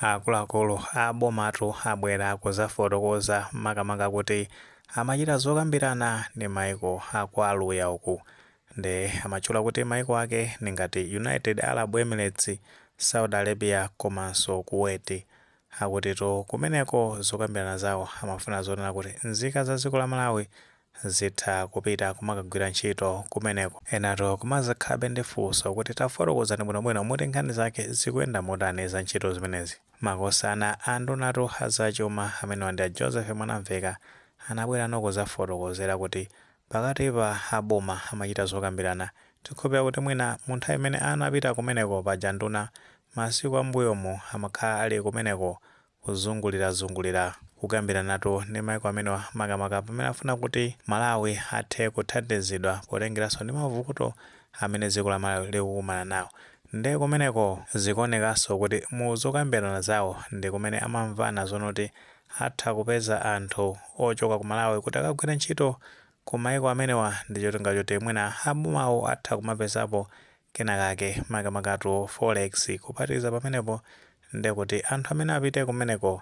Akuluakulu a bomatu abwera kuzafotokoza, makamaka kuti amachita zokambirana ndi maiko aku Aluya uku, ndi amatchula kuti maiko ake ndi ngati United Arab Emirates, Saudi Arabia komanso Kuwait. Akutitu kumeneko zokambirana zawo amafuna zonena kuti nzika za dziko la Malawi zitha kupita kumakagwira ntchito kumeneko. Enatu kumazakhalabe ndi funso kuti tafotokozani bwinobwino, muti nkhani zake zikuyenda motani za ntchito zimenezi? Makosana a ndunatu azachuma amene ndi a Joseph Mwanamveka anabwera nokuzafotokozera kuti pakati pa aboma amachita zokambirana. Tikhulupira kuti mwina mu nthawi imene anapita kumeneko, paja nduna masiku ambuyomu amakhala ali kumeneko kuzungulirazungulira kukambiranatu ndi maiko amenewa, makamaka pamene afuna kuti Malawi athe kuthandizidwa potengeranso ndi mavuto amene dziko la Malawi likukumana nawo. Nde kumeneko zikuonekanso kuti mu zokambirana zawo ndi kumene amamvana zonoti atha kupeza anthu ochoka ku Malawi kuti akagwire ntchito ku maiko amenewa, ndi cholinga choti mwina abomawo atha kumapezapo kenakake, makamakatu forex. Kuphatikiza pamenepo, ndekuti anthu amene apite kumeneko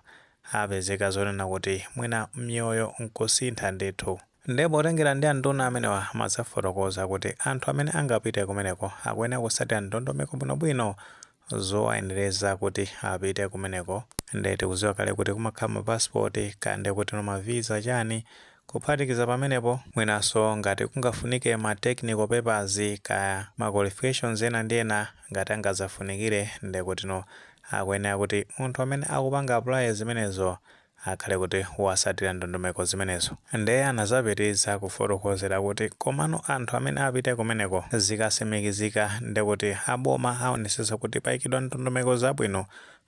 apezeka zonena kuti mwina miyoyo nkusintha ndithu. Ndipo potengera ndi anduna amenewa, amazafotokoza kuti anthu amene angapite kumeneko akuyenera kutsatira ndondomeko bwinobwino zowayenereza kuti apite kumeneko. Nde tikudziwa kale kuti kumakhala mapasipoti, kande kuti no mavisa chani. Kuphatikiza pamenepo, mwinanso ngati kungafunike ma technical papers kaya ma qualifications ena ndi ena ngati angazafunikire, ndekuti no akuyenera kuti munthu amene akupanga apply zimenezo akhale kuti wasatira ndondomeko zimenezo. Nde anazapitiriza kufotokozera kuti komano anthu amene apite kumeneko zikasimikizika, ndekuti aboma aonesesa kuti payikidwa ndondomeko zabwino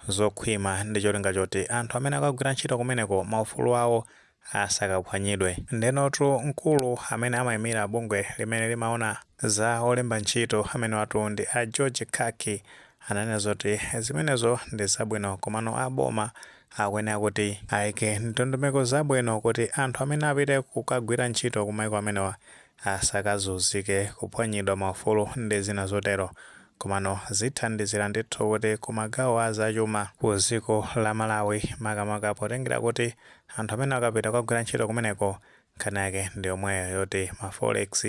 zokhwima ndi cholinga choti anthu amene akagwira ntchito kumeneko maufulu awo asakaphwanyidwe. Ndenotu mkulu amene amayimira bungwe limene limaona za olemba ntchito, amene watu ndi a George Kaki, ananena zoti zimenezo ndi zabwino, komano aboma akuyenera kuti ayike ndondomeko zabwino kuti anthu amene apite kukagwira ntchito kumaiko amenewa asakazunzike, kuphwanyidwa maufulu ndi zina zotero. Komano zithandizira ndithu kuti kumagawo a zachuma ku dziko la Malawi, makamaka potengera kuti anthu amene akapita kukagwira ntchito kumeneko, nkhani yake ndi yomweyo yoti ma forex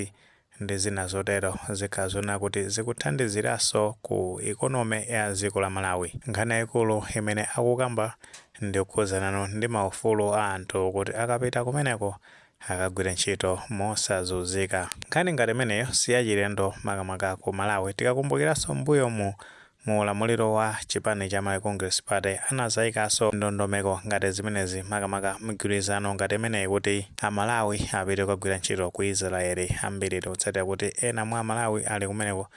ndi zina zotero zikhala zonena kuti zikuthandiziranso ku economy ya dziko la Malawi. Nkhani yayikulu imene akukamba ndi kukhuzanano ndi maufulu a anthu kuti akapita kumeneko akagwire ntchito mosazunzika. Nkhani ngati imeneyo siyachilendo, makamaka ku Malawi. Tikakumbukiranso mbuyomu, mu ulamuliro wa chipani cha Malawi Congress Party, anazayikanso ndondomeko ngati zimenezi, makamaka migwirizano ngati imeneyi, kuti Amalawi apite kukagwira ntchito ku Israeli. Ambiri tikutsatira kuti ena mwa Amalawi ali kumeneko.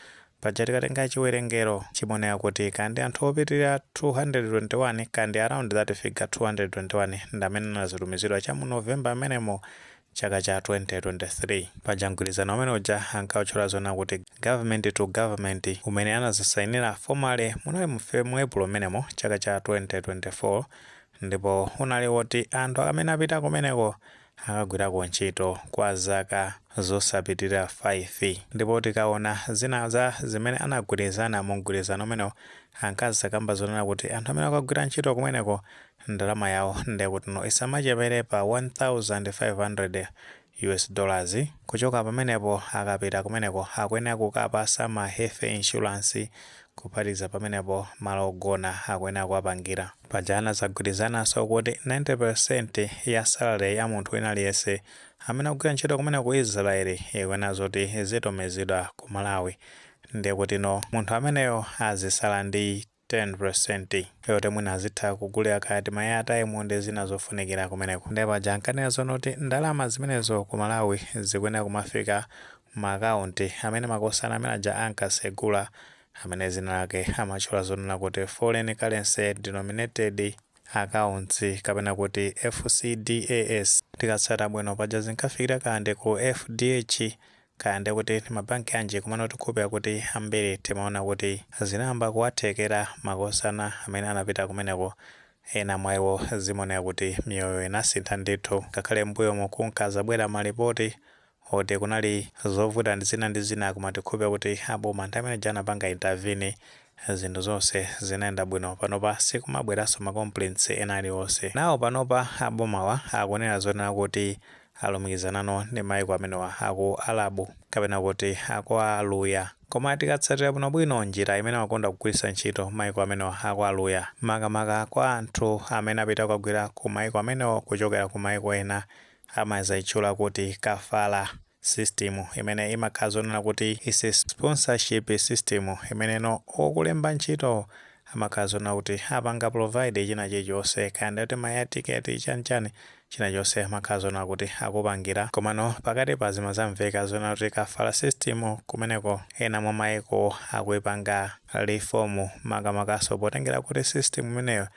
Paja tikatenga chiwerengero chimoneka kuti kandi anthu opitirira 221, kandi around that figure 221, ndi amene anazitumizidwa cha mu November amenemo chaka cha 2023. Paja mgwirizano umene uja ankawutchula zona kuti government to government, umene anazisayinira formally munali mu April umenemo chaka cha 2024, ndipo unali woti anthu amene apita kumeneko akagwirako ntchito kwa zaka zosapitirira 5. Ndipo tikaona zina za zimene anagwirizana mu mgwirizano umenewo, ankazakamba zonena kuti anthu amene akagwira ntchito kumeneko ndalama yawo ndekuti no isamachepere pa 1500 US dollars. Kuchoka pamenepo, akapita kumeneko akuyenera kukapasa ma health insurance. Kuphatikiza pamenepo, malo ogona akuyenera kuwapangira. Paja anazagwirizananso kuti 90% ya salary ya munthu wina aliyense amene akugwira ntchito kumeneko ku Israeli ikuyenera zoti zitumizidwa ku Malawi, ndekuti no munthu ameneyo azisala ndi 10% yoti mwina azitha kugulira kaya ma airtime ndi zina zofunikira kumeneko. Ndipo paja ankanena zonoti ndalama zimenezo ku Malawi zikuyenera kumafika maakaunti amene makosana amene aja ankasegula, amene zina lake amatchula zonena kuti foreign currency denominated accounts kapena kuti FCDAS. Tikatsata bwino, paja zinkafikira kande ku FDH, kaya kuti mabanki anji, kumene tikhulupira kuti ambiri timaona kuti zinayamba kuwathekera makosana amene anapita kumeneko. Ena mwa iwo zimaoneka kuti miyoyo inasintha ndithu, ngakhale mbuyomu kunkazabwera malipoti oti kunali zovuta ndi zina ndi zina, koma tikhulupira kuti aboma nthawi imene anapanga intervene. Zinthu zonse zinayenda bwino. Panopa sikumabweranso ma complaints ena aliwonse. Nawo panopa abomawa akunena zonena kuti alumikizanano ndi maiko amenewa aku Arabu kapena kuti aku Aluya. Koma tikatsatira bwinobwino njira imene amakonda kugwiritsa ntchito maiko amenewa aku Aluya, makamaka kwa anthu amene apita kukagwira ku maiko amenewo kuchokera ku maiko ena, amazayitchula kuti kafala system, imene imakhala zonena kuti is a sponsorship system, imeneno okulemba ntchito amakhala zonena kuti apanga provide china chilichonse, kaya kuti ma air ticket, chanichani, china chonse amakhala zonena kuti akupangira. Komano pakati pa zimazamveka zonena kuti kafala system kumeneko ena mwa maiko akuipanga reform, makamakaso potengera kuti system imeneyo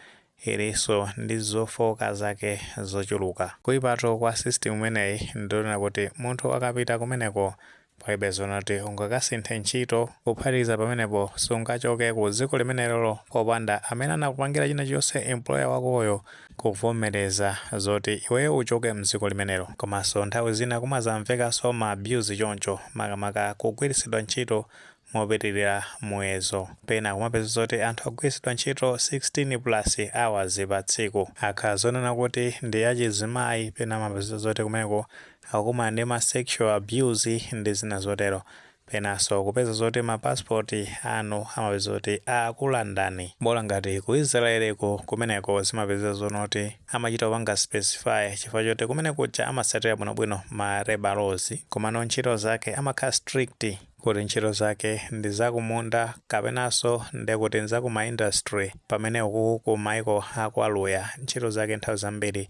ilinso ndi zofoka zake zochuluka. Kuipatu kwa system imeneyi ndionena kuti munthu akapita kumeneko palibe zona kuti ungakasinthe ntchito. Kuphatikiza pamenepo, sungachoke ku dziko limenelo popanda amene anakupangira china chonse, employer wakoyo, kuvomereza zoti iweyo uchoke mdziko limenelo. Komanso nthawi zina kumazamvekanso ma abuse choncho, makamaka kugwiritsidwa ntchito mopitirira muyezo. Pena kumapeza zoti anthu agwiritsidwa ntchito 16 plus hours pa tsiku, akhala zonena kuti ndi achizimayi. Pena amapeza zoti kumeneko akukumana ndi ma sexual abuse ndi zina zotero. Penanso kupeza zoti ma passport anu amapeza zoti akulandani. Bola ngati ku Israeleko, kumeneko zimapeza zonoti amachita kupanga specify, chifukwa choti kumene kuja amatsatira bwinobwino ma labor laws. Komano ntchito zake amakhala strict kuti ntchito zake ndi zakumunda kapenanso ndekuti nzakuma industry, pamene uku ku maiko aku Aluya ntchito zake nthawi zambiri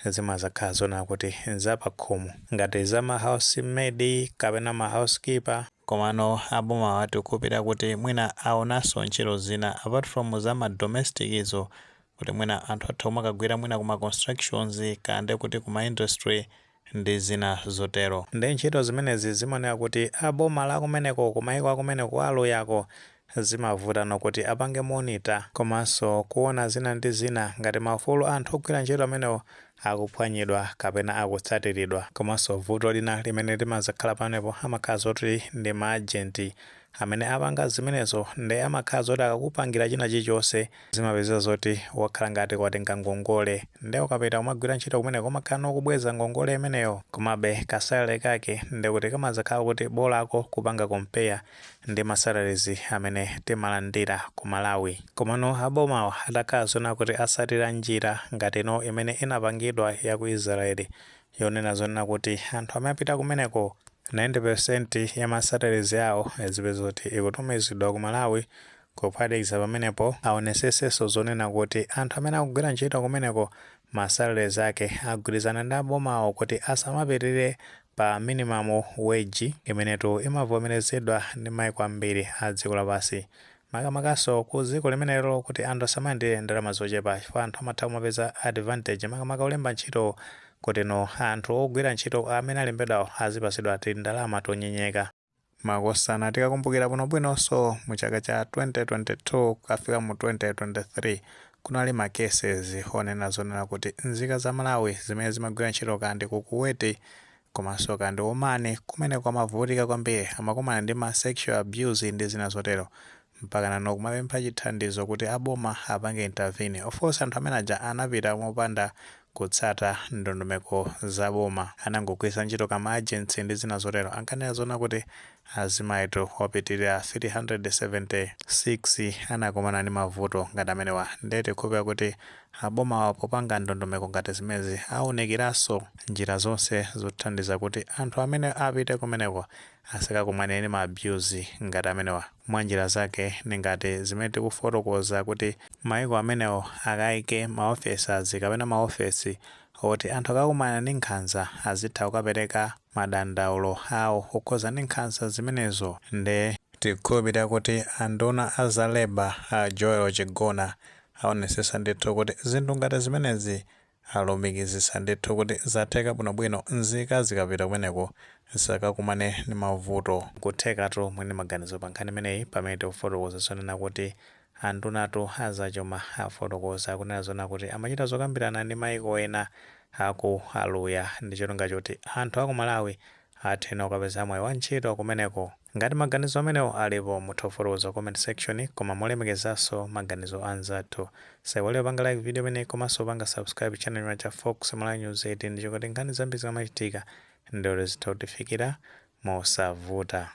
zimazakhala zona kuti nzapakhomo, ngati za ma housemaid kapena ma housekeeper. Komano aboma wati kupita kuti mwina aonanso ntchito zina apart from za ma domestic izo, kuti mwina anthu atha kumakagwira mwina kuma constructions, kande kuti kuma industry ndi zina zotero. Ndi ntchito zimenezi zimaoneka kuti aboma la kumeneko, kumayiko akumeneko aluyako, zimavutano kuti apange monitor komanso kuona zina ndi zina ngati maufulu anthu ogwira ntchito amenewo akuphwanyidwa kapena akutsatiridwa. Komanso vuto lina limene limazakhala pamenepo, amakhala zoti ndi ma agent amene apanga zimenezo, ndi amakhala zoti akakupangira china chilichonse, zimapeza zoti wakhala ngati watenga ngongole, ndi ukapita kumagwira ntchito kumeneko umakhala nokubweza ngongole imeneyo. Komabe ka salary kake ndikuti kamazakhala kuti bolako kupanga compare ndi ma salaries amene timalandira ku Malawi. Komano abomawa atakhala zona kuti asatira njira ngati ino imene inapangidwa ya ku Israeli, yonena zonena kuti anthu amene apita kumeneko 90% ya ma salaries awo zipeza kuti ikutumizidwa ku Malawi, kuphatikiza pamenepo aonesesenso zonena kuti anthu amene akugwira ntchito kumeneko ma salaries ake agwirizana ndi abomawo kuti asamapitirire pa minimum wage imenetu imavomerezedwa ndi maiko ambiri a dziko lapansi, makamakaso ku dziko limenelo, kuti anthu asamayendere ndalama zochepa, chifukwa anthu amatha kumapeza advantage, makamaka olemba ntchito, kuti no anthu ogwira ntchito amene alembedwawo azipasidwa tindalama tonyenyeka. Makosana, tikakumbukira bwinobwinonso, mu chaka cha 2022 kukafika mu 2023 kunali ma cases onena zonena kuti nzika za Malawi zimene zimagwira ntchito kandi ku Kuwait komanso kandi Oman, kumene kwamavutika kwambiri, amakumana ndi ma sexual abuse ndi zina zotero, mpaka nano kumapempha chithandizo kuti aboma apange intervene. Of course, anthu amene aja anapita mopanda kutsata ndondomeko za boma, anangogwiritsa ntchito kama agency ndi zina zotero. Ankanena zona kuti azimayitu opitirira 376 anakumana ndi mavuto ngati amenewa. Ndiye tikhulupirira kuti aboma popanga ndondomeko ngati zimenezi awunikiranso njira zonse zothandiza kuti anthu amene apite kumeneko asakakumane ndi ma abuse ngati amenewa. Mwa njira zake ni ngati zimene tikufotokoza, kuti maiko amenewo akayike ma officers kapena maofesi oti anthu akakumana ndi nkhanza azitha kukapereka madandaulo awo okhoza ndi nkhanza zimenezo. Nde tikukhulupirira kuti anduna a za labour a Joel Chigona aonesesa ndithu kuti zinthu ngati zimenezi alumikizisa ndithu kuti zatheka bwinobwino, nzika zikapita kumeneko zisakakumane ndi mavuto. Kuthekatu mwini maganizo pa nkhani imeneyi, pamene tikufotokoza zonena kuti andunatu azachuma afotokoza kunena zona kuti amachita zokambirana ndi maiko ena aku Aluya ndi cholinga choti anthu aku Malawi Athe kukapeza mwayi wa ntchito kumeneko. Ngati maganizo amenewo alipo, mutha kufotokoza comment section, koma molemekezanso maganizo anzathu. Saiwale panga like video imene komanso panga subscribe channel cha Fox Malawi News 18, ndichoti nkhani zambiri zikamachitika ndilo zitha kutifikira mosavuta.